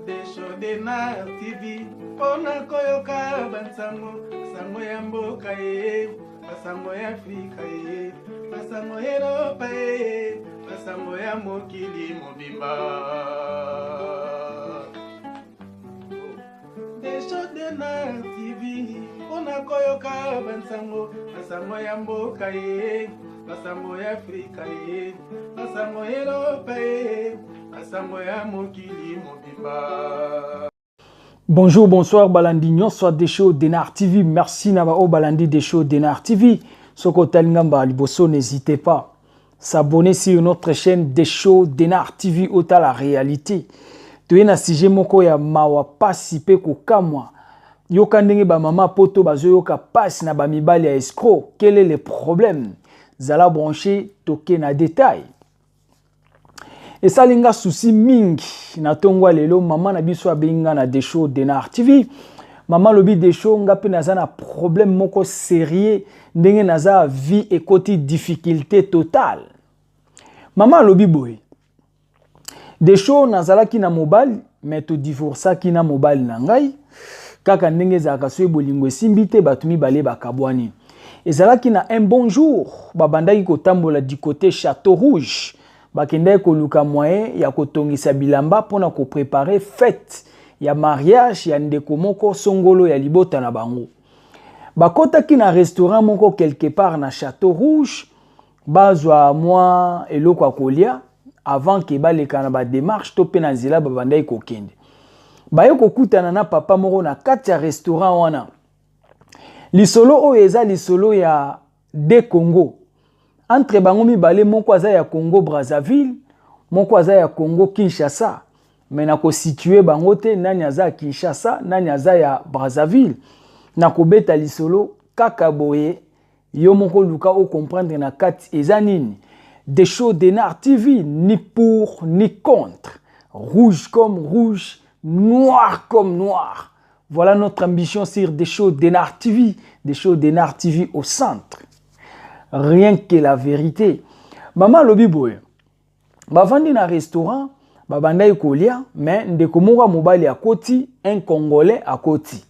Desho Denard TV mpona koyoka bansango sango ya mboka ye, basango ya Afrika ye, basango ya Eropa ye, basango ya mokili mobimba. Desho Denard TV mpona koyoka bansango, basango ya mboka ye, basango ya Afrika ye, basango ya Eropa ye, basango ya mokili mobimba. Bonjour, bonsoir, Balandi nyonso Desho Denar TV. Merci na ba o Balandi Desho Denar TV. Soko talingamba liboso, n'hésitez pas. S'abonner sur notre chaîne Desho Denar TV ota la réalité. Toye na sujet moko ya mawa pasi pe kokamwa. Yoka ndenge ba mama poto bazoyoka pasi na ba mibali ya escroc. Quel est le problème? Zala branché, toke na détail. Esali nga souci mingi na ntongo ya lelo. Mama na biso abengi nga na Desho Denar TV. Mama alobi: "Desho, nga mpe naza na problème moko sérieux, ndenge naza, vie ekoti difficulté totale." Mama alobi boye: "Desho, nazalaki na mobali, mais todivorsaki na mobali na ngai kaka ndenge ezalaka. Soki bolingo esimbi te, bato mibale bakabwani." Ezalaki na un bon jour, babandaki kotambola du côté Château Rouge. Bakendaki koluka moyen ya kotongisa bilamba mpona kopréparer fête ya mariage ya ndeko moko songolo ya libota na bango. Bakɔtaki na restaurant moko quelque part na Château Rouge, bazwa mwa eloko ya kolia avant ke baleka na badémarche to mpe na nzela. Babandaki kokende, baye kokutana na papa moko na kati ya restaurant wana. Lisolo oyo eza lisolo ya de Congo entre bango mibale. Moko aza ya Congo Brazzaville, moko aza ya Congo Kinshasa, mais nakosituer bango te, nani aza ya Kinshasa, nani aza ya Brazzaville. Nakobeta lisolo kaka boye, yo moko luka ocomprendre na kati eza nini. Desho Denar TV, ni pour ni contre, rouge comme rouge, noir comme noir. Voilà notre ambition sur Desho Denar TV. Desho Denar TV au centre, rien que la vérité. Mama alobi boye: bavandi na restaurant, babandaki kolia, mais ndeko moko ya mobali akoti, un Congolais akoti.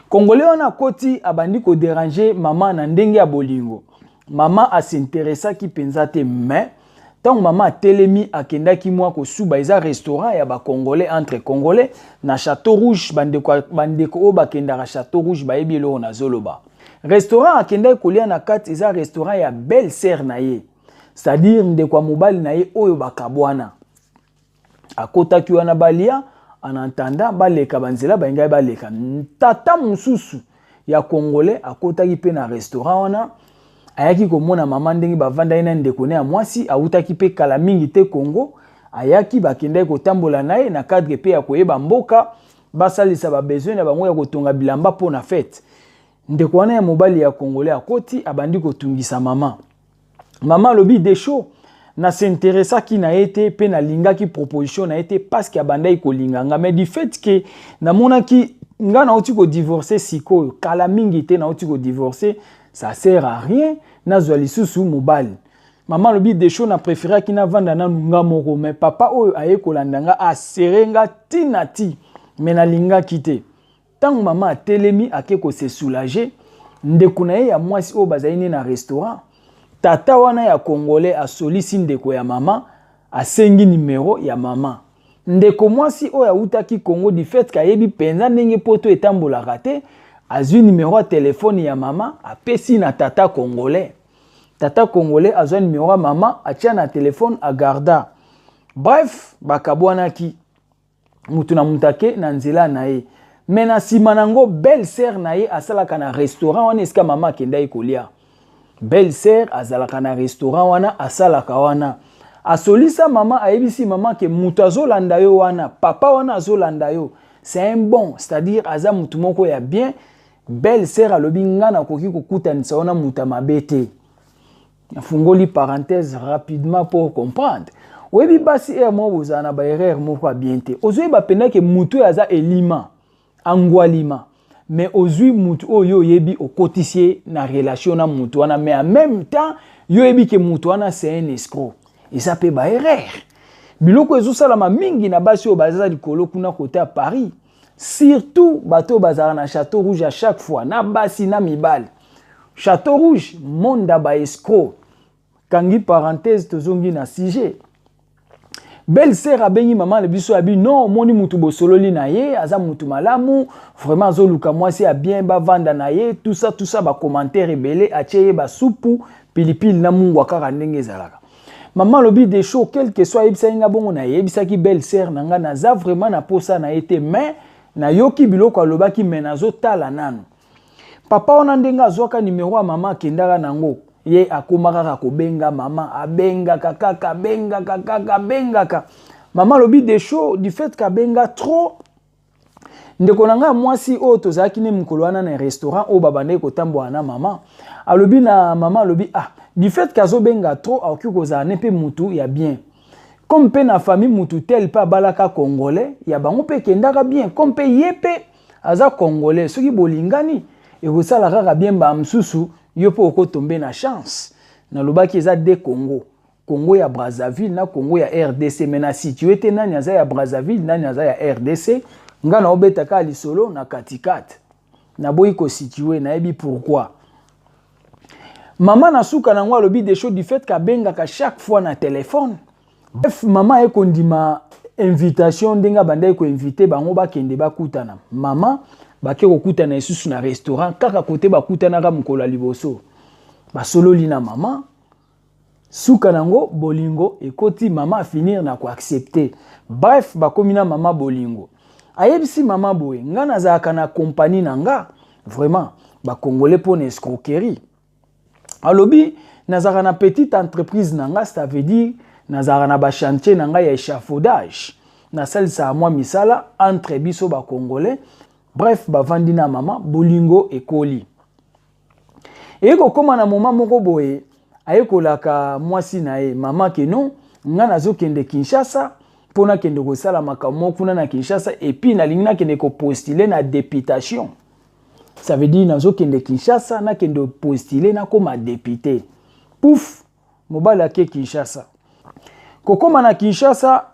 Congolais wana akoti, abandi kodéranger mama na ndenge ya bolingo. Mama as'intéressaki mpenza te, mais ntango mama atelemi, akendaki mwa kosuba. Eza restaurant ya Bacongolais, entre Congolais, na Château Rouge. Bandeko oyo bakendaka Château Rouge bayebi eloko nazoloba. Restaurant akendaki kolia na kati eza restaurant ya belle sœur na ye, c'est-à-dire ndeko ya mobali na ye oyo bakabwana. Akotaki wana balia. En attendant baleka banzela balingai baleka, tata mosusu ya Congolais akotaki mpe na restaurant wana. Ayaki komona mama ndenge bavandaki na ndeko ne ya mwasi. Awutaki mpe kala mingi te Congo. Ayaki, bakendaki kotambola na ye na cadre mpe ya koyeba mboka, basalisa babesoin na bango ya kotonga bilamba mpo na fête. Ndeko wana ya mobali ya Congolais akoti, abandi kotungisa mama. Mama alobi: "Desho, nas'intéressaki na ye te mpe nalingaki proposition na ye te, parce que abandaki kolinga nga, mais du fait ke namonaki nga nauti kodivorcer sikoyo, kala mingi te nauti kodivorcer, ça sert à rien nazwa lisusu mobali." Mama alobi: "Desho, na préféraki navanda nanu nga moko, mais papa oyo aye kolanda nga, aserrer nga ntina ti, mais nalingaki te." Ntango mama atelemi, ake kose soulager, ndeko na ye ya mwasi oyo bazali ne na restaurant, tata wana ya Congolais asolisi ndeko ya mama, asengi nimero ya mama. Ndeko mwasi oyo awutaki Congo, du fait ayebi mpenza ndenge poto etambolaka te, azwi nimero ya telefone ya mama, apesi na tata Congolais. Tata Congolais azwa nimero ya mama, atia na telefone, agarda. Bref, bakabwanaki, mutu na mutu ake na nzela na ye. Mais na nsima nango, belle sœur na ye asalaka na restaurant wana esika mama akendaki kolia. Belle sœur azalaka na restaurant wana, asalaka wana. Asolisa mama, ayebisi mama ke moto azolanda yo wana, papa wana azolanda yo, c'est un bon, c'est-à-dire aza motu moko ya bien. Belle sœur alobi: "Nga nakoki kokutanisa wana moto ya mabe te." Nafungoli parenthèse rapidement pour comprendre. Oyebi, basi, erreur moko bozala na baerreur moko ya bien te. Ozoyeba mpenza ke motu oyo aza elima angwalima, mais ozwi mutu oyo oyebi, okotisi ye na relation na mutu wana, mais en même temps yo oyebi ke mutu wana c'est un escroc. Eza mpe baerreur. Biloko ezosalama mingi na basi oyo baza likolo kuna kote ya Paris, surtout bato oyo bazalaka na Chateau Rouge. À chaque fois, na basi na mibali, Chateau Rouge monda ba escroc. Kangi parenthèse, tozongi na sujet. Belle sœur abengi mama na biso, abi non, omoni mutu bosololi na ye aza mutu malamu vraiment, azoluka mwasi ya bien bavanda na ye, tout ça, tout ça, bacommentaire ebele, atie ye basupu pilipili na mungwa, kaka ndenge ezalaka. Mama alobi: "Desho, quelque soit ayebisaki nga bongo, nayebisaki belle sœur na nga, naza vraiment na posa na ye te, mais nayoki biloko alobaki, mais nazotala nanu." Papa wana, ndenge azwaka nimero ya mama, akendaka nango, ye akóma kaka kobenga mama, abengaka kaka, abengaka kaka, abengaka. Mama alobi: "Desho, du fait kabenga trop, ndeko na ngai mwasi oyo tozalaki ne mokolo wana na restaurant oyo babandaki kotambola na mama, alobi na mama, alobi: 'Ah, du fait kazobenga trop, akoki kozala ne mpe mutu ya bien, comme mpe na famille mutu tel mpe abalaka Congolais ya bango mpe ekendaka bien, comme mpe ye mpe aza Congolais, soki bolingani ekosala kaka bien. Mbala mosusu yo mpe okotombe na chance.'" Nalobaki eza de Congo, Congo ya Brazzaville na Congo ya RDC, mais na situe te nani aza ya Brazzaville, nani aza ya RDC. Nga naobeta kaka lisolo na katikati, naboyi kositue, nayebi pourquoi. Mama na suka nango alobi: "Desho, du fait kabengaka chaque fois na telefone." Bref, mama aye kondima invitation ndenge abandaki koinvite bango bakende bakutana. Mama bake kokutana lisusu na restaurant, kaka kote bakutanaka mokolo ya liboso. Basololi na mama, suka nango bolingo ekoti, mama afinir na koaccepter. Bref, bakomi na mama, bolingo. Ayebisi mama boye: "Nga nazalaka na kompani na nga." Vraiment, Bacongolais mpo na escroquerie. Alobi: "Nazalaka na petite entreprise na nga, ça veut dire nazalaka na bachantier na ngai ya échafaudage, nasalisaka mwa misala entre biso Bacongolais." Bref, bavandi na mama, bolingo ekoli. Eye kokóma na moma moko boye, ayekolaka mwasi na ye mama ke non, nga nazokende Kinshasa mpo nakende kosala makambo moko kuna na Kinshasa, et puis nalingi nakende kopostuler na députation. Ça veut dire nazokende Kinshasa, nakende postuler, nakóma député. Pouf, mobali ake Kinshasa. Kokóma na Kinshasa,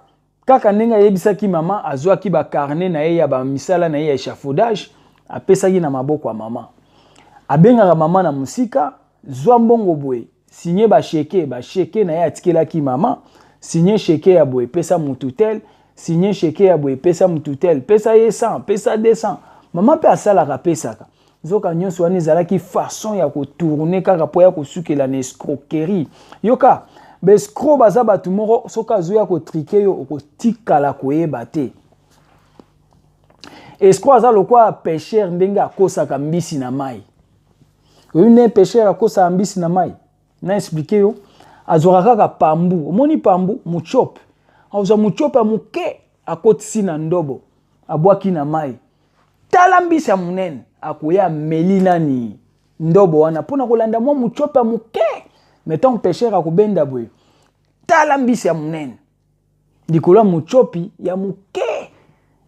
kaka ndenge ayebisaki mama, azwaki bacarnet na ye ya bamisala na ye ya échafaudage, apesaki na maboko ya mama. Abengaka mama na mosika: "Zwa mbongo boye, signe bachèque." Bachèque na ye atikelaki mama: "Signe chèque ya boye, pesa mutu tel, signe chèque ya boye, pesa mutu tel, pesa ye 100, pesa 200." Mama mpe asalaka, apesaka. Nzoka nyonso wana ezalaki façon ya kotourner kaka mpo ya kosukela na escroquerie. Yoka, baescroc baza bato moko, soki azoya kotriquer yo, okotikala koyeba te. Escroc aza lokola pêcheur, ndenge akosaka mbisi na mai. Oyebi ndenge pêcheur akosaka mbisi na mai? Na expliquer yo. Azwaka kaka pambu, omoni pambu, muchope, azwa muchope ya moke, akotisi na ndobo, abwaki na mai. Tala mbisi ya monene akoya, ameli nani ndobo wana mpona kolanda mwa muchope ya moke. Mais ntango pêcheur akobenda boye, tala mbisi ya monene likolo ya muchopi ya moke.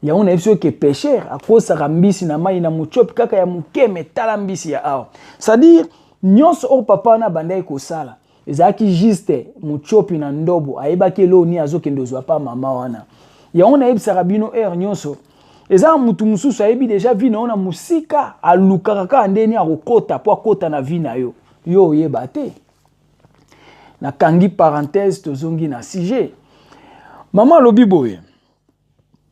Yango nayebi soki pêcheur akosaka mbisi na mai na muchopi kaka ya moke, mais tala mbisi ya awa. C'est-à-dire nyonso oyo papa wana abandaki kosala ezalaki juste muchopi na ndobo. Ayebaki eloko nini azokende ozwa pa mama wana. Yango nayebisaka bino heure nyonso, eza na mutu mosusu ayebi déjà vie na yo na mosika, alukaka kaka ndeni akokota mpo akota na vie na yo, yo oyeba te. Nakangi parenthèse, tozongi na sujet. Mama alobi boye: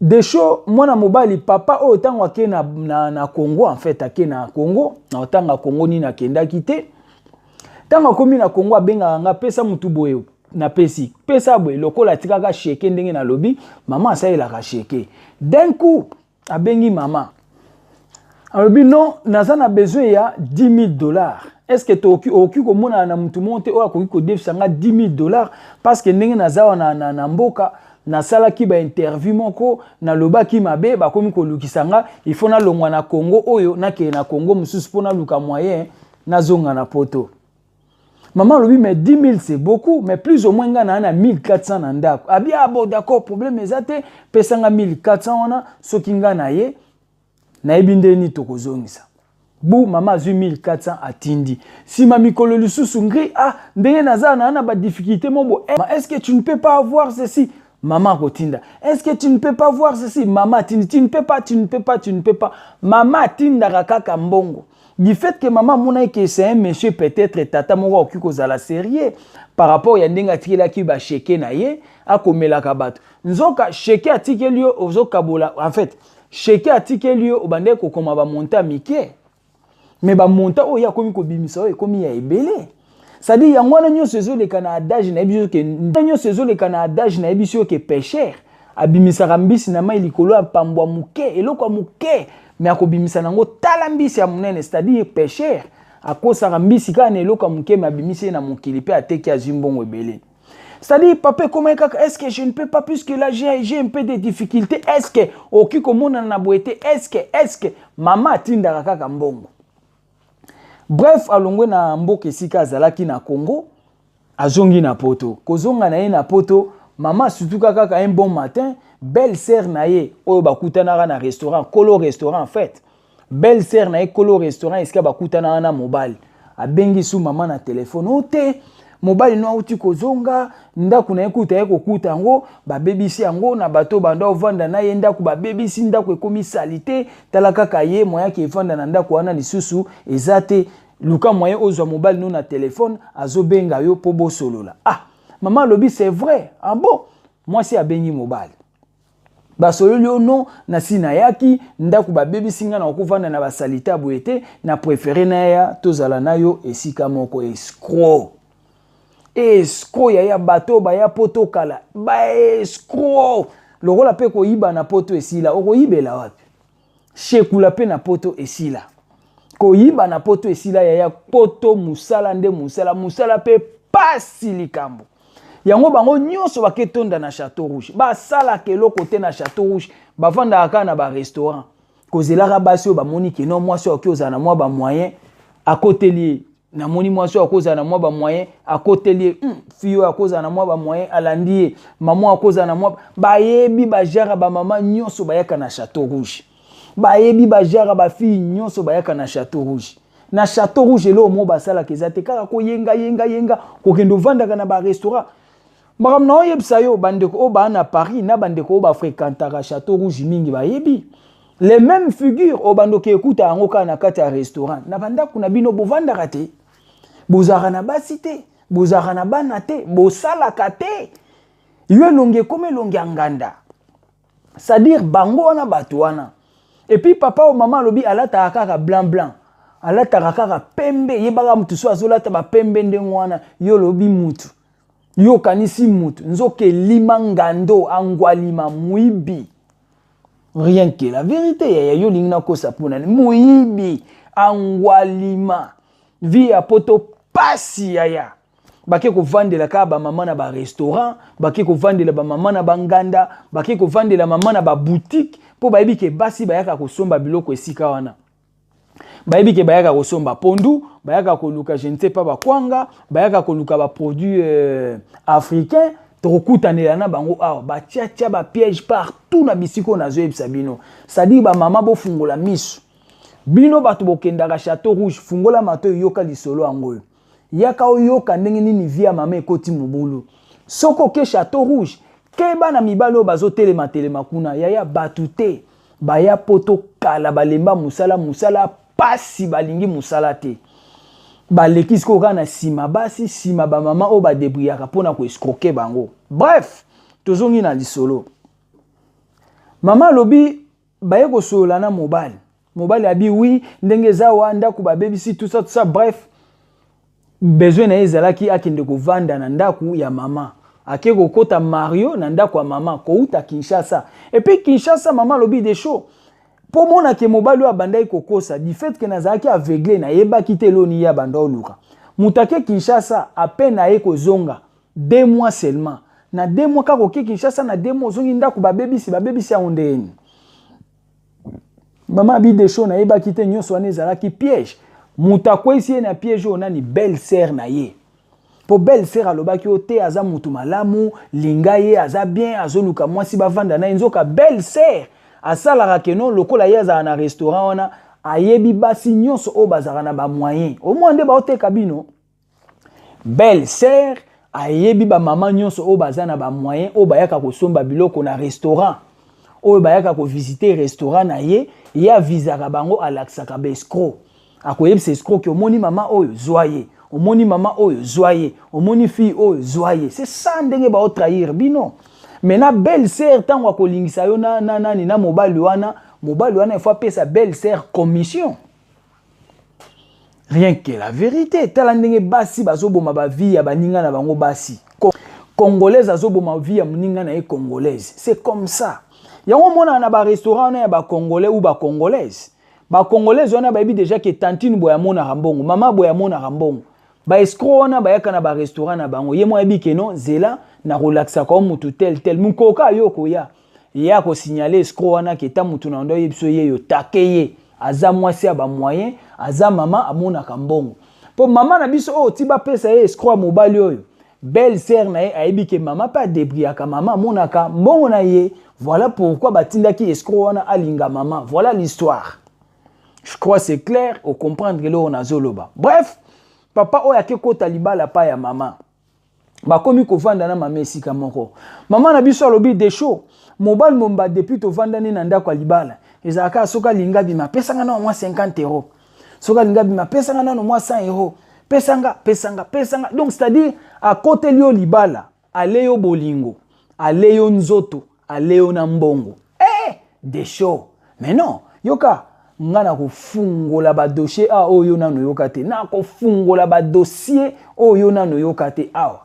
"Desho, mwana mobali, papa oyo, ntango ake na Congo, en fait ake na Congo, na otanga Congo nini, akendaki te. Ntango akomi na Congo, abengaka nga: 'Pesa mutu boye,' napesi, pesa boye.' Lokola atikaka chèque, ndenge nalobi, mama asalelaka chèque. D'un coup abengi mama, alobi: 'Non, naza na besoin ya 10 000 dollars. Est ce que okoki komonana na mutu moko te oyo akoki kodefisa nga 10 000 dollars? Parce que ndenge naza wana na mboka, nasalaki bainterview moko, nalobaki mabe, bakomi kolukisa nga. Il faut nalongwa na Congo oyo, nakende na Congo mosusu mpo naluka moyen nazonga na Poto.' Mama alobi: 'Mais 10 000, c'est beaucoup, mais plus ou moins nga naa na 1400 na ndako.' Abi: 'Ah bon, d'accord, problème eza te, pesanga 1400 wana. Soki nga na ye, nayebi ndeni tokozongisa.' Bu mama azwi 1400, atindi. Nsima mikolo lisusu, ngri: 'Ah, ndenge naza na badifficulté mo bo, est ce que tu ne peux pas avoir ceci?' Mama akotinda. Est-ce que tu ne peux pas voir ceci? Mama atindi, tu ne peux pas, tu ne peux pas, tu ne peux pas. Mama atindaka kaka mbongo. Du fait que mama amonaki que c'est un monsieur, peut-être tata moko akoki kozala sérieux par rapport ya ndenge atikelaki bachèque na ye akomelaka bato. Nzoka chèque atikeli yo, ozokabola. En fait, chèque atikeli yo, obandaki kokoma bamontant mike, mais bamontant oyo ye akomi kobimisa oyo ekomi ya ebele. C'est-à-dire, yango wana nyonso ezoleka na adage nayebi biso ke nyonso ezoleka na adage nayebi biso ke pêcheur abimisaka mbisi na mai likolo ya pambwa moke, eloko ya moke, mais akobimisa nango tala mbisi ya monene. C'est-à-dire, pêcheur akosaka mbisi kaka na eloko ya moke, mais abimisi ye na mokili mpe ateki, azwi mbongo ebele. C'est-à-dire, papa ekomaki kaka: est-ce que je ne peux pas, puisque là j'ai un peu de difficulté, est-ce que okoki komonana na boye te? Est-ce que, est-ce que? Mama atindaka kaka mbongo. Bref, alongwe na mboka esika azalaki na Congo, azongi na Poto. Kozonga na ye na Poto, mama asutuka kaka un bon matin, belle sœur na ye oyo bakutanaka na restaurant, kolo restaurant, en fait belle sœur na ye kolo restaurant esika bakutanaka na mobali, abengi su mama na telefone o te: mobali no auti kozonga ndako na ye, kuta ye kokuta yango babebisi yango na bato banda ovanda na ye ndako, babebisi ndako, ekomi sali te. Tala kaka ye, moyen ake evanda na ndako wana lisusu eza te. Luka moyen ozwa mobali no na telefone, azobenga yo mpo bosolola. Ah, mama alobi: c'est vrai? Ah bon. Mwasi abengi mobali, basololi yo: non, nasi nayaki ndako, babebisi nga, na kovanda na basaleté ya boye te, na préféré naya tozala na yo esika moko. Escroc, escroc yaya. Bato oyo baya po tokala baescroc lokola mpe koyiba na Poto esila, okoyibela wapi? Shekula mpe na Poto esila, koyiba na Poto esila yaya. Poto mosala nde mosala, mosala mpe pasi. Likambo yango, bango nyonso baketonda na Château Rouge, basalaka eloko te na Château Rouge, bavandaka kaka na barestaurant kozelaka basi oyo bamoni ke non, mwasi oyo akoki ozala na mwa bamoyen, akoteli ye. Namoni mwasi oyo akozala na mwa bamoyen, akoteli ye. Fille oyo akozala na mwa bamoyen, alandi ye. Mama akozala na mwa, bayebi bajara bamama nyonso bayaka na Château Rouge, bayebi bajara bafille nyonso bayaka na Château Rouge. Na Château Rouge, eloko moko basalaka eza te, kaka koyenga yenga yenga, kokende ovandaka na barestaurant. Makambo na oyebisa yo, bandeko oyo baa na Paris na bandeko oyo bafréquentaka Château Rouge mingi bayebi les mêmes figures oyo bandoki ekuta yango kaka na kati ya restaurant. Na bandako na bino bovandaka te, bozalaka na basi te, bozalaka na bana te, bosalaka te. Yo elongi ekómi elongi ya nganda. C'est-à-dire, bango wana, bato wana. Et puis papa oyo, mama alobi alataka kaka blanc blanc, alataka kaka pembe. Yebaka mutu so azolata bapembe ndenge wana, yo olobi mutu, yo okanisi mutu, nzoka elima ngando, angwalima, moyibi. Rien que la vérité yaya, yo olingi nakosa mpona nini? Moyibi, angwalima. Vie ya Poto pasi yaya. Bake kovandela kaka bamama na barestaurant, bake kovandela bamama na banganda, bake kovandela mama na baboutique, mpo bayebi ke basi bayaka kosomba biloko esika wana. Bayebi ke bayaka kosomba pondu, bayaka koluka je ne sais pas bakwanga, bayaka koluka baproduit africain. Tokokutanela na bango awa, batiatia bapiège partout na bisika oyo nazoyebisa bino. C'est-à-dire, bamama, bofungola miso. Bino bato bokendaka Château Rouge, fungola mato, oyoka lisolo yango oyo. Yaka oyoka ndenge nini vie ya mama ekoti mobulu. Soki oke Château Rouge, keba na mibali oyo bazotelema-telema kuna yaya. Bato te baya po tokala, balemba mosala, mosala pasi, balingi mosala te, baleki sikoyo kaka na nsima basi, nsima bamama oyo badébrouillaka mpona koescroquer bango. Bref, tozongi na lisolo. Mama alobi baye kosolola na mobali. Mobali abi oui, ndenge eza wa ndako babebisi, tout ça, tout ça. Bref, besoin na ye ezalaki akende kovanda na ndako ya mama. Ake kokota Mario na ndako ya mama kouta Kinshasa. Et puis Kinshasa, mama alobi des choses mpo monake mobali oyo abandaki kokosa. Du fait ke nazalaki aveugle, nayebaki te eloni ye abanda oluka. Moto ake Kinshasa, apeine aye kozonga 2 mois seulement. Na 2 mois kaka oke Kinshasa, na 2 mois ozongi, ndako babebisi, babebisi yango ndeni? Mama abi desho, nayebaki te nyonso wana ezalaki piège. Moto akweyisi ye na piège oyo nani? Belle sœur na ye. Mpo belle sœur alobaki oyo te, aza motu malamu, linga ye, aza bien, azoluka mwasi bavanda na ye. Nzoka belle sœur asalaka keno lokola ye azalaka na restaurant wana, ayebi basi nyonso oyo bazalaka na bamoyen omwa nde baoteka bino. Belle sœur Ayebi bamama nyonso oyo baza na bamoyen, oyo bayaka kosomba biloko na restaurant, oyo bayaka kovisite restaurant na ye. Ye avisaka bango, alakisaka baescroc. Akoyebisa escroc ke omoni mama oyo, zwa ye, omoni mama oyo, zwa ye, omoni fille oyo, zwa ye. C'est ça ndenge baotrahir bino. Maintenant, belle sœur, ntango akolingisa yo na, na nani, na mobali wana, mobali wana ifo apesa belle sœur commission. Rien que la vérité. Tala ndenge basi bazoboma bavie ya baninga na bango. Basi congolaise azoboma vie ya moninga na ye congolaise. C'est comme ça. Yango omonaka na barestaurant wana ya bacongolais ou bacongolaise, bacongolaise wana bayebi déjà ke tantine boye amonaka mbongo, mama boye amonaka mbongo. Baescroc wana bayaka na barestaurant na bango. Ye mo ayebi ke non, zela na kolakisaka o mutu tel tel mokoka yo koya. Ye akosignale escroc wana ke ta mutu na ndo oyebi so ye yo take ye aza mwasi ya bamoyen, aza mama amonaka mbongo. Mpo mama na biso oyo ti bapesa ye escroc ya mobali oyo, belle sœur na ye ayebi ke mama mpe adebriaka, mama amonaka mbongo na ye. Voilà pourquoi batindaki escroc wana alinga mama. Voilà l'histoire. Je crois c'est clair, ocomprendre eloko nazoloba. Bref, papa oyo ake kota libala pa ya mama, bakomi kovanda na mama esika moko. Mama na biso alobi: "Desho, mobali momba, depuis tovandani na ndako ya libala, ezalaka soki alinga bima, apesanga nano mwa 50 euro, soki alinga bima, apesanga nano mwa 100 euro, pesanga, pesanga, pesanga." Donc c'est-à-dire akoteli yo libala, ale yo bolingo, ale yo nzoto, ale yo na mbongo. Eh, Desho, mais non, yoka nga na kofungola badossier awa oyo nano yoka te. Nakofungola badossier oyo nano yoka te awa.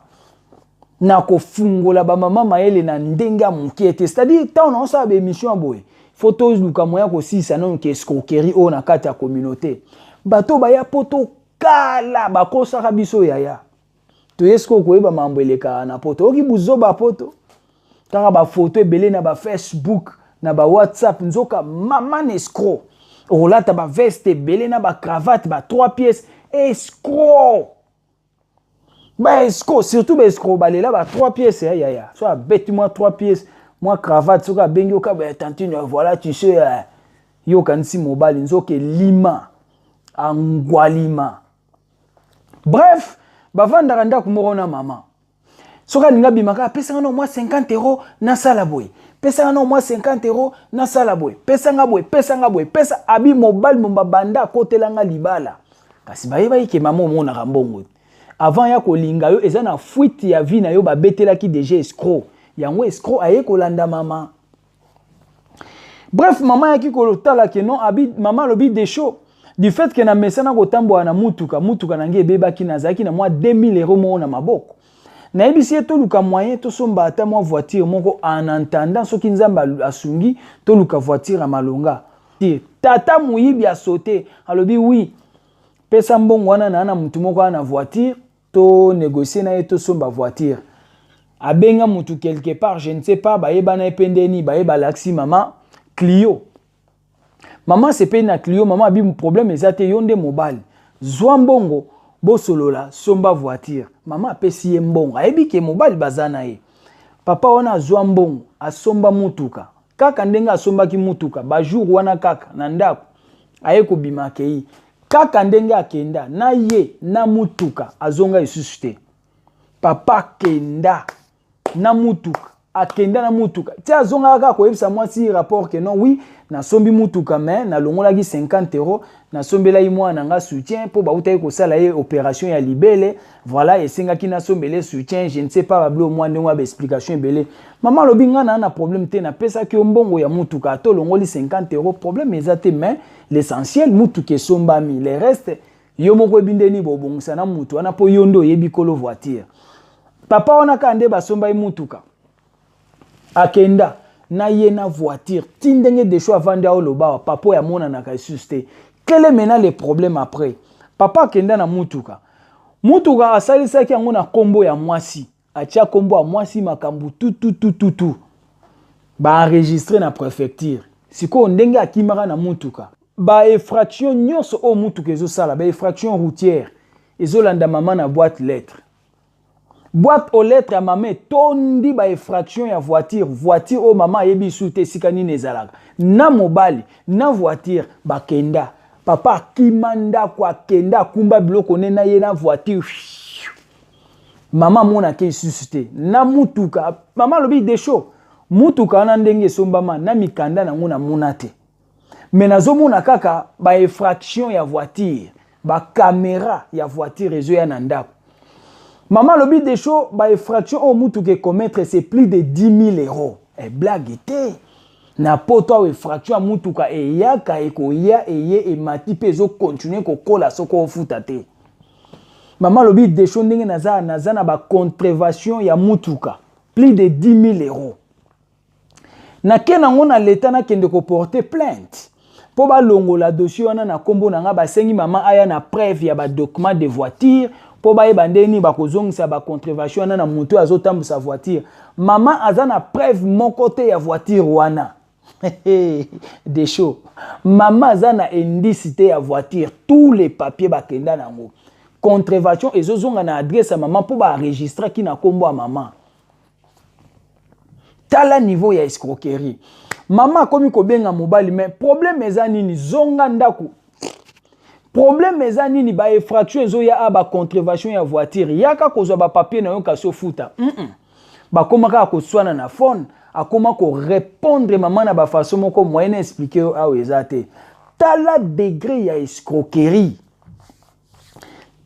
Nakofungola bamama mayele na ndenge ya mokie te. C'est-à-dire ntango naosala baémission ya boye, fo toluka moya kosilisa nano ke escroquerie oyo na kati ya communauté. Bato baya po tokala bakosaka biso. Yaya, toye sikoyo koyeba mambo elekaka na poto. Oyoki buzoba poto kaka bafoto ebele na bafacebook, na bawhatsapp. Nzoka mama na escroc, okolata baveste ebele na bacravate, ba 3 pièces. Escroc, baescroc, surtout baescroc balela ba 3 pièces. Ya yaya, so abeti mwa 3 pièces, mwa cravate, soki abengi yoka ba tantine, voilà, tu sais, yo okanisi mobali, nzoka elima angwalima. Bref, bavandaka ndako moko na mama. Soki alingi abimaka, apesanga no mwa 50 euro, nasala boye, pesanga no mwa 50 euro, nasala boye, pesanga boye, pesanga boye, pesa. Abi mobali momba banda akotelanga libala, kasi bayebaki ke mama omonaka mbongo. Avant ya kolinga yo, eza na fuite ya vie na yo, babetelaki déjà escroc. Yango escroc aye kolanda mama. Bref, mama ayaki kotala ke non, abi mama alobi: "Desho, du fait ke na mesana kotambola na mutuka, mutuka na ngai ebebaki, nazalaki na mwa 2000 euro moko na maboko, nayebisi ye toluka moyen tosomba ata mwa voiture moko en attendant soki Nzambe asungi toluka voiture ya malonga." Tata moyibi asote, alobi: "Oui, pesa mbongo wana na na mutu moko wana na voiture, tonégocie na ye, tosomba voiture." Abenga mutu quelque part, je ne sais pas bayebana ye mpe ndeni bayeba. Alakisi mama Clio. Mama asepeli na Clio. Mama abi: "Problème eza te, yo nde mobali, zwa mbongo, bosolola, somba voiture." Mama apesi ye mbongo, ayebi ke mobali baza na ye. Papa wana azwa mbongo, asomba mutuka. Kaka ndenge asombaki mutuka, bajour wana kaka na ndako aye kobima, akei kaka ndenge akenda na ye na mutuka, azonga lisusu te. Papa akenda na mutuka, akenda na mutuka ti azongaka kaka koyebisa mwasi rapport ke non, oui, nasombi mutuka, mais nalongolaki 50 euro, nasombelaki mwana na nga soutien mpo bautaki kosala ye opération ya libele. Voilà, esengaki nasombele soutien, je ne sais pas, babilo mwa ndenge wa baexplication ebele. Mama alobi: "Nga na problème te, napesaki yo mbongo ya mutuka, ata olongoli 50 euro, problème eza te, mais l'essentiel mutuka esombami. Le reste yo moko oyebi ndeni bobongisa na mutu wana, mpo yo nde oyebi kolo voiture." Papa wana kaka nde basombaki mutuka, akenda na ye na voiture ti ndenge Desho avandi aoloba awa, papa oyo amonanaka lisusu te. Quel est maintenant le problème après? Papa akenda na mutuka. Mutuka asalisaki yango na nkombo ya mwasi, atia nkombo ya mwasi, makambo tututututu, baenregistre na préfecture. Sikoyo ndenge akimaka na mutuka, bainfraction nyonso oyo mutuka ezosala, bainfraction routière, ezolanda mama na boîte lettre. Boîte aux lettres ya mama etondi bainfraction ya voiture. Voiture oyo mama ayebi lisusu te esika nini ezalaka. Na mobali na voiture bakenda. Papa akima ndako, akenda, akumba biloko ne na ye na voiture. Mama amonaka lisusu te na mutuka. Mama alobi, Desho, mutuka wana ndenge esombama na mikanda nango namona te, me nazomona kaka bainfraction ya voiture, bacaméra ya voiture ezoya na ndako. Mama alobi, Desho, bainfraction oyo mutuka ecommettre, c'est plus de 10 000 euros. E blague te. Na poto awa, infraction ya mutuka eyaka, ekoya, eye, emati mpe ezocontinuer kokola soki ofuta te. Mama alobi, Desho, ndenge naza na bacontrevention ya mutuka plus de 10 000 euros, nake nango na leta, nakende koporter plainte mpo balongola dossier wana na nkombo na nga. Basengi mama aya na preuve ya badocument de voiture mpo bayeba ndenge nini bakozongisa bacontrevention wana na motu oyo azotambwisa voiture. Mama aza na preuve moko te ya voiture wana. Desho, mama aza na indice te ya voiture. Tous les papiers bakenda nango, contravention ezozonga na adresse ya mama mpo baenregistraki na nkombo ya mama. Tala niveau ya escroquerie. Mama akomi kobenga mobali, mais problème eza nini? Zonga ndako. Problème eza nini? Bainfraction ezoya a bacontrevention ya voiture, yaka kozwa bapapier na yo kasi ofuta. Bakóma kaka koswana na phone. Akóma korépondre mama na bafaçon moko, moyen na expliquer yo awa eza te. Tala degré ya escroquerie,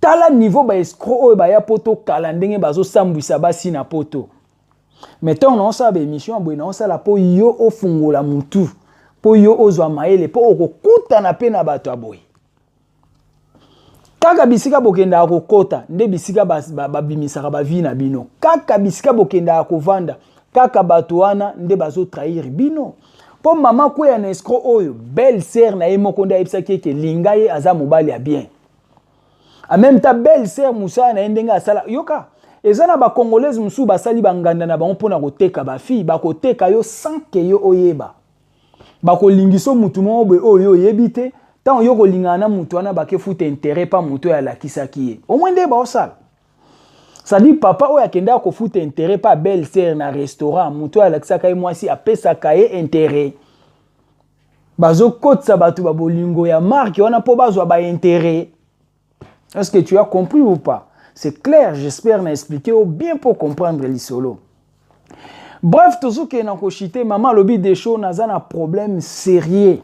tala niveau baescroc oyo baya poto kala, ndenge bazosambwisa basi na poto. Mais ntango naosala baémission ya boye, naosala mpo yo ofungola mutu, mpo yo ozwa mayele, mpo okokutana mpe na bato ya boye. Kaka bisika bokendaka kokota nde bisika babimisaka bavie na bino. Kaka bisika bokendaka kovanda, kaka bato wana nde bazotrahir bino. Mpo mama kweya na escroc oyo, belle sœur na ye moko nde ayebisaki eke linga ye, aza mobali ya bien. En même temps, belle sœur, mosala na ye ndenge asala, yoka, eza na bacongolaise mosusu basali banganda na bango mpona koteka bafille. Bakoteka yo sans que yo oyeba. Bakolingisa mutu moko boye oyo oyebi te. Ntango yo kolingana na mutu wana, bakefuta intérêt pa motu oyo alakisaki ye. Omoi nde baosala, c'est-à-dire papa oyo akendaka kofuta intérêt pa belle sœur na restaurant, motu oyo alakisaka ye mwasi apesaka ye intérêt. Bazokotisa bato babolingo ya marke wana mpo bazwa baintérêt. Est-ce que tu as compris ou pas? C'est clair, j'espère na expliquer au bien pour comprendre lisolo. Bref, tozokende na koshite. Mama alobi, Desho, naza na problème sérieux.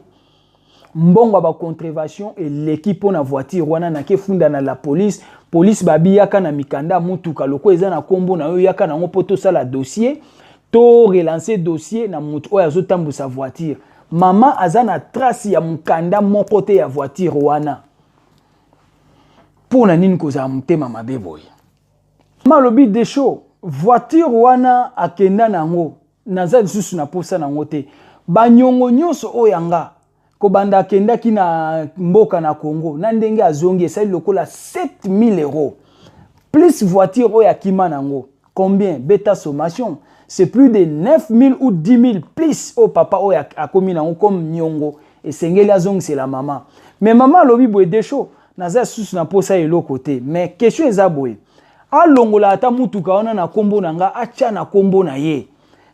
Mbongo ya bacontrevention eleki mpo na voiture wana. Nakefunda na la police. Police babi yaka na mikanda mutuka loko eza na nkombo na yo, yaka nango mpo tosala dossier, to relancer dossier na motu oyo azotambwisa voiture. Mama aza na trace ya mokanda moko te ya voiture wana. Mpo na nini kozala motema mabe boye? Mama alobi, Desho, voiture wana akenda nango, naza lisusu na posa nango te. Banyongo nyonso oyo yanga kobanda akendaki na mboka na Congo na ndenge azongi, esali lokola 7000 euros, plus voiture oyo akima nango, combien? Beta sommation, c'est plus de 9000 ou 10 000 plus oyo papa oyo akomi nango comme nyongo, esengeli azongisela mama. Mais mama alobi boye, Desho, naza lisusu na posa eloko te. Mais question eza boye: alongola ata mutuka wana na nkombo na nga, atya na nkombo na ye,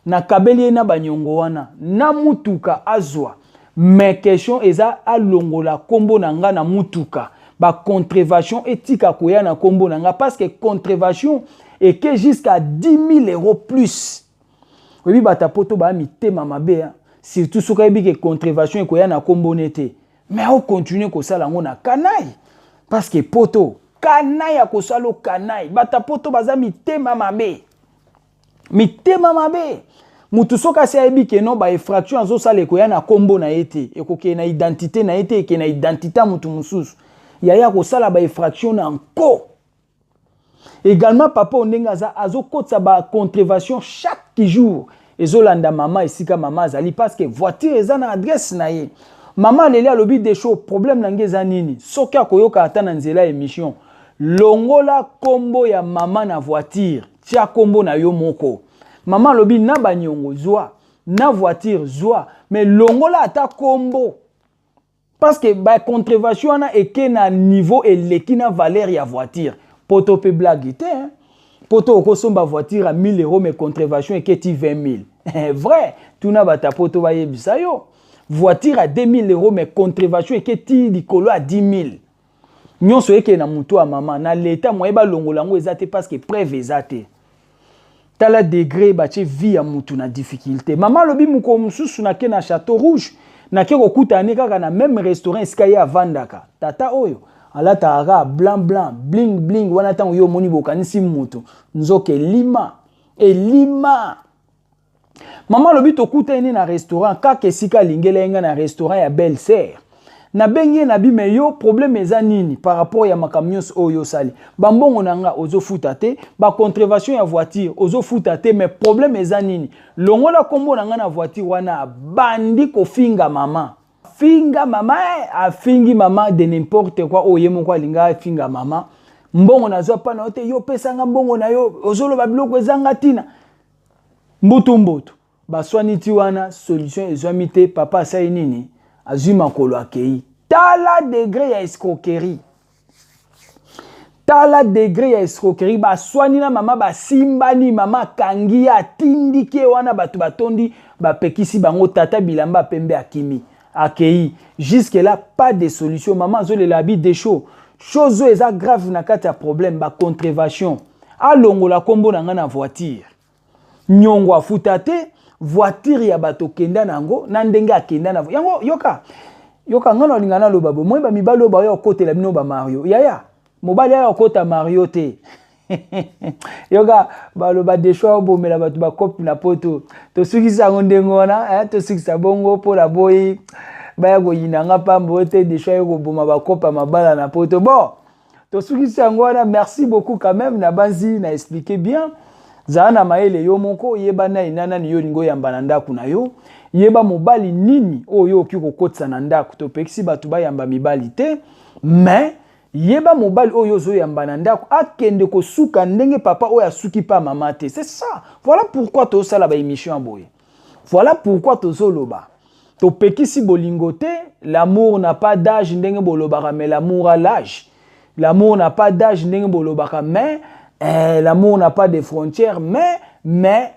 nakabeli ye na banyongo wana na mutuka azwa. Mais question eza, alongola nkombo na nga na mutuka, bacontrevention etika koya na nkombo na nga, parce que contravention eke jusqu'à 10 000 euros plus. Oyebi, bato poto baya mitema mabe, surtout soki ayebi ke contravention ekoya na nkombo ne te, mais aocontinuer kosala yango na kanai, parce que poto kanai akosala okanai. Bato poto baza mitema mabe, mitema mabe. Mutu soki asi ayebi ke no bainfraction azosala ekoya na nkombo na ye te, ekokende na identité na ye te, ekende na identité ya mutu mosusu, yaya kosala bainfraction na nko. Également, papa oyo ndenge aza, azokotisa bacontrevention chaque jour, ezolanda mama esika mama azali, parce que voiture eza na adresse na ye. Mama aleli, alobi, Desho, problème na ngai eza nini? Soki akoyoka ata na nzela ya émission, longola nkombo ya mama na voiture, tia nkombo na yo moko. Mama alobi, na banyongo zwa, na voiture zwa, mais longola ata nkombo, parce que bacontrevention wana eke na niveau eleki na valeur ya voiture. Poto mpe blague te, hein? Poto okosomba voiture ya 1000 euros, mais contravention eketi 20 000. Vrai, tuna bato poto bayebisa yo. Voiture ya 2000 euros, mais contravention eketi likolo ya 10 000. Nyonso ekende na motu ya mama na leta, moye balongola yango eza te, parce que preuve eza te. Tala degré batie vie ya mutu na difficulté. Mama alobi, mokolo mosusu nake na Château Rouge, nake kokutana ne kaka na même restaurant esika ye avandaka. Tata oyo alataka kaka blanc blanc, bling bling wana. Ntango yo omoni, bokanisi moto, nzoka elima elima. Mama alobi, tokutani na restaurant kaka esika alingela ye ngai na restaurant ya belle sœur. Nabengi ye, nabi: "Me yo, problème eza nini par rapport ya makambo nyonso oyo osali? Bambongo na nga ozofuta te, bacontrevention ya voiture ozofuta te, mais problème eza nini? Longola nkombo na nga na voiture wana." Abandi kofinga mama, finga mama, eh, afingi mama de n'importe quoi. Oyo ye moko alinga afinga mama. "Mbongo nazwa mpa na yo te, yo opesanga mbongo na yo, ozoloba biloko ezanga ntina." Mbutu mbutu, baswani ti wana, solution ezwami te. Papa asali nini? Azwi makolo, akei. Tala degré ya escroquerie, tala degré ya escroquerie. Baswani na mama, basimbani, mama akangi ye, atindiki ye wana, bato batondi, bapekisi bango. Tata bilamba pembe akimi, akei. Jusque là, pas de solution. Mama azolela, abi Desho, chose oyo eza grave na kati ya problème, bacontrevention, alongola nkombo na ngai na voiture, nyongo afuta te, voiture ya bato okenda na yango na ndenge akenda na yango. Yoka, yoka, ngai nalinga naloba boye: moi, bamibali oyo baya kokotela bino bamario, yaya, mobali aya kokota mario te. Yoka, baloba Desho obomela bato bakope na poto. Tosukisa yango ndenge wana, tosukisa bongo mpo na boyi baya koyina nga pambo te. Desho aye koboma bakope ya mabala na poto. Bon, tosukisi yango wana. Merci beaucoup quand même. Na banzi na expliqué bien. Zala na mayele yo moko, yeba nani na nani yo olingi oyamba na ndako na yo, yeba mobali nini oyo okoki kokotisa na ndako. Topekisi bato bayamba mibali te, mais yeba mobali oyo ozoyamba na ndako, akende kosuka ndenge papa oyo asuki pa mama te. C'est ça, voilà pourquoi tozosala baémission ya boye, voilà pourquoi tozoloba. Topekisi bolingo te. L'amour n'a pas d'âge ndenge bolobaka, mais l'amour a l'âge. L'amour n'a pas d'âge ndenge bolobaka, mais l'amour n'a pas de frontières. Mais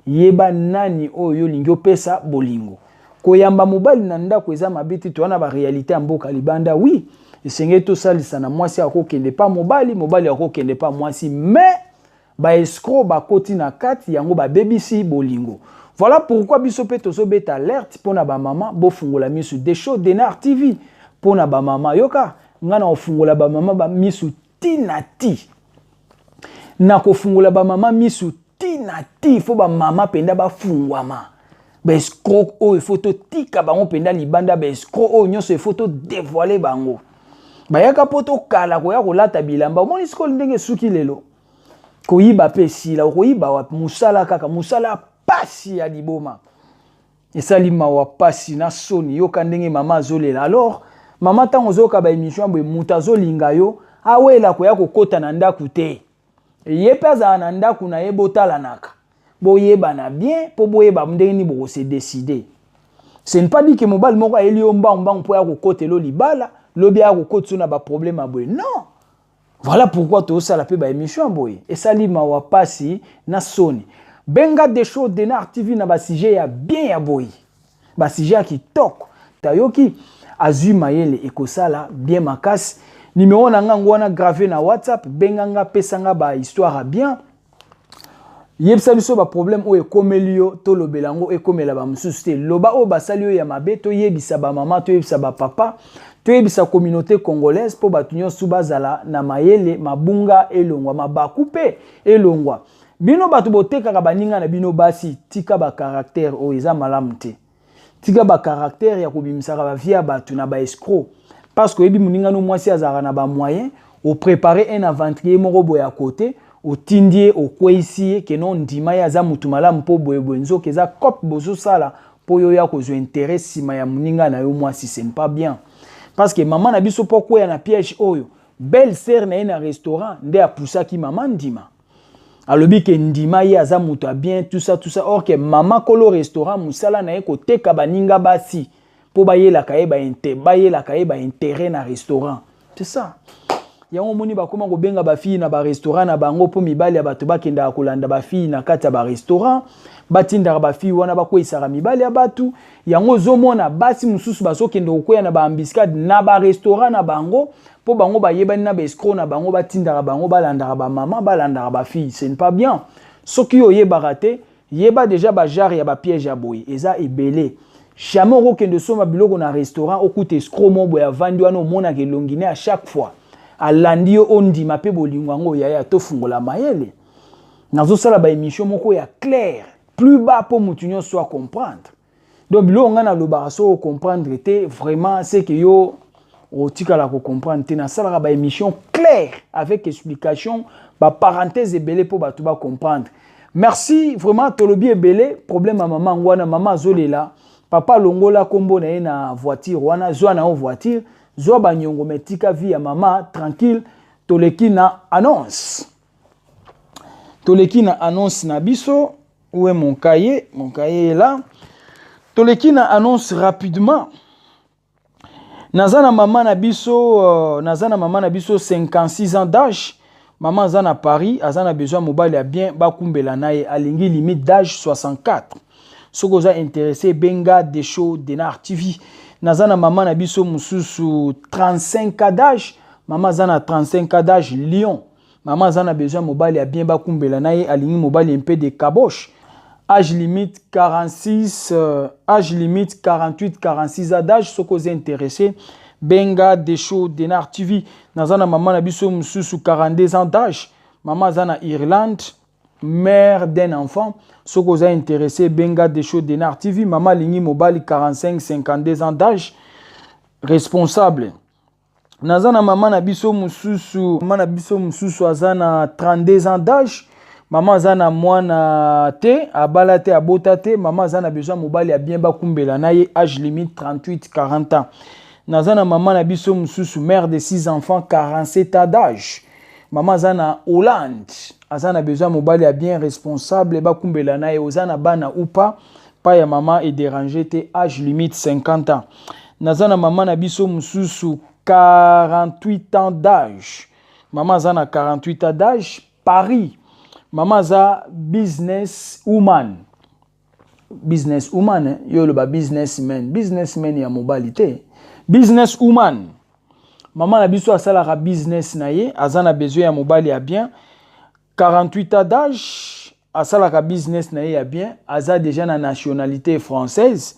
yeba nani oyo olingi opesa bolingo. Koyamba mobali na ndako eza mabe te. Toza na baréalité ya mboka libanda. Oui, esengeli tosalisa na mwasi akokende pa mobali, mobali akokende pa mwasi, mais baescrocs bakoti na kati yango, babebisi bolingo. Voilà pourquoi biso mpe tozobeta alerte mpona bamama: bofungola misu. Desho Denar TV mpona bamama. Yoka, ngai na kofungola bamama bamisu ntina ti na kofungola bamama misu ntina ti. Fo bamama mpenza bafungwama. Baescrocs oyo, efo totika bango mpenza libanda. Baescrocs oyo nyonso, efo todévoiler bango. Bayaka mpo tokala koya kolata bilamba. Omoni sikoyo ndenge esuki lelo, koyiba mpe esila. Okoyiba wapi? Mosala kaka mosala, pasi ya liboma, esali mawa, pasi na soni. Yoka ndenge mama azolela. Alors mama, ntango ozoyoka baémission ya boye, moto azolinga yo, awela koya kokɔta na ndako te. Ye mpe azala na ndako na ye, botalanaka, boyebana bien mpo boyeba ndenge nini bokose décider. Ce n'est pas dit que mobali moko ayeli yo mbangu mbangu mpo ya kokotela libala, lobi aya kokotisa na baproblème ya boye. Non, voilà pourquoi tozosala mpe baémission ya boye. Esali mawa, pasi na soni. Benga Desho Denar TV na basujet ya bien ya boye, basujet ya kitoko. Tayoki azwi mayele, ekosala bien makasi. Numéro na nga ngo wana gravé na WhatsApp. Benga nga, pesa nga bahistoire ya bien, yebisa biso baproblème oyo ekomeli yo, tolobela yango, ekomela bamosusu te. Loba oyo basali oyo ya mabe, toyebisa bamama, toyebisa bapapa, toyebisa communauté congolaise, mpo bato nyonso bazala na mayele. Mabunga elongwa, mabaku mpe elongwa. Bino bato botekaka baninga na bino basi, tika bacaractère oyo eza malamu te. Tika bacaractère ya kobimisaka bavie ya bato na baescrocs, parce que oyebi moninga no mwasi azalaka na bamoyen. Opréparer un aventurier moko boye ya kote, otindi ye, okweyisi ye keno ndima ye aza mutu malamu mpo boyeboye, nzoka eza cope bozosala mpo oyo oya kozwa intérêt nsima ya moninga na yo mwasi. Ce n'est pas bien, parce que mama na biso, mpo kwea na piège oyo, belle sœur na ye na restaurant nde apusaki mama ndima. Alobi ke ndima ye aza moto ya bien, tout ça, tout ça. Or ke mama kolo restaurant, mosala na ye koteka baninga basi mpo bayelaka ye baintérêt na restaurant. C'est ça. Yango omoni bakoma kobenga bafille na barestaurant na bango mpo mibali ya bato bakendaka kolanda bafille na kati ya barestaurant, batindaka bafille wana bakweyisaka mibali ya bato. Yango ozomona basi mosusu bazokende kokweya na baembuscade na barestaurant na bango mpo bango bayebani na baescroc na bango, batindaka bango balandaka bamama, balandaka bafille. Ce n'est pas bien. Soki yo oyebaka te, yeba deja bagenre ya bapiège ya boye eza ebele. Jamais okokende osomba biloko na restaurant, okuta escroc moko boye avandi wana, omonaka elongi ne, à chaque fois alandi yo, ondima mpe bolingo yango. Yaya, tofungola mayele. Nazosala baémission moko ya claire plus bas mpo motu nyonso acomprendre. Donc biloko ngai nalobaka, so ocomprendre te, vraiment, c'est que yo otikala kocomprendre te. Nasalaka baémission claire avec explication, baparenthèse ebele mpo bato bacomprendre. Merci vraiment. Tolobi ebele. Problème ya mama yango wana, mama azolela papa alongola nkombo na ye na voiture wana. Zwa na yo voiture, zwa banyongo, me tika vie ya mama tranquille. Toleki na annonce, toleki na annonce na biso. Où est mon cahier? Mon cahier est là. Toleki na annonce rapidement. Naza na mama na biso, naza na mama na biso, 56 ans d'âge. Mama aza na Paris, aza na besoin mobali ya bien bakumbela na ye. Alingi limite d'âge 64. Soki oza intéressé, benga Desho Denar TV. Naza na mama na biso mosusu, 35 ans d'âge. Mama aza na 35 ans d'âge, Lyon. Mama aza na besoin mobali ya bien bakumbela na ye. Alingi mobali mpe de caboche, âge limite 46, âge limite 48, 46 ans d'âge. Soki oza intéressé, benga Desho Denar TV. Naza na mama na biso mosusu, 42 ans d'âge. Mama aza na Irlande, mère d'un enfant. Soki oza intéressé, benga Desho Denar TV. Mama alingi mobali 45, 52 ans d'âge, responsable. Naza na mama na biso mosusu, mama na biso mosusu aza na 32 ans d'âge. Mama aza na mwana te, abala te, abota te. Mama aza na besoin mobali ya bien bakumbela na ye, âge limite 38, 40 ans. Naza na mama na biso mosusu, mère de 6 enfants, 47 ans d'âge. Mama aza na Hollande, aza na besoin mobali ya bien, responsable, bakumbela na ye. Oza na bana ou pas, pa ya mama edérange te, âge limite 50 ans. Naza na mama na biso mosusu, 48 ans d'âge. Mama aza na 48 ans d'âge, Paris. Mama aza business woman, business woman, eh? Yo oloba businessman, businessman ya mobali te, business woman. Mama na biso asalaka business na ye, aza na besoin ya mobali ya bien, 48 ans d'âge. Asalaka business na ye ya bien, aza déjà na nationalité française,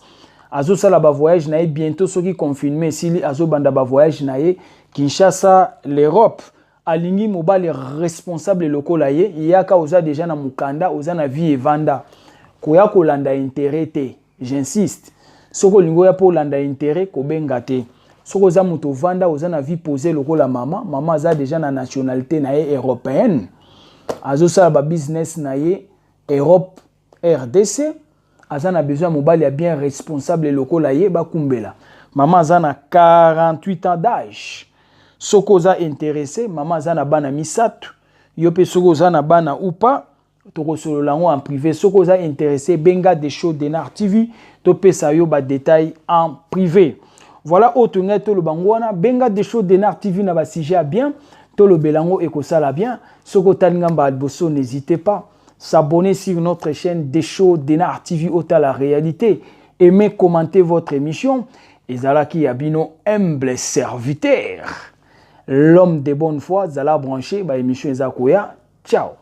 azosala bavoyage na ye. Bientôt, soki confinement esili, azobanda bavoyage na ye Kinshasa, l'Europe. Alingi mobali responsable lokola ye. Yaka, oza déjà na mokanda, oza na vie evanda. Koya kolanda intérêt te, j'insiste. Soki olingi oya mpo olanda intérêt, kobenga te. Soki oza moto ovanda, oza na vie posée lokola mama, mama aza déjà na nationalité na ye européenne, azosala babusiness na ye Europe, RDC, aza na besoin ya mobali ya bien, responsable lokola ye, bakumbela. Mama aza na 48 ans d'âge. Soki oza intéressé, mama aza na bana misato. Yo mpe soki oza na bana ou pas, tokosolola yango en privé. Soki oza intéressé, benga Desho Denar TV, topesa yo badétail en privé. Voilà oyo tolingai toloba ngo wana. Benga Desho Denar TV na basujet ya bien, tolobela yango, ekosala bien. Soki otali ngambo ya liboso, n'hésitez pas s'abonner sur notre chaîne Desho Denar TV, otala réalité. Aimez, commentez votre émission. Ezalaki ya bino humble serviteur, l'homme de bonne foi. Zala branché, baémission eza koya. Ciao.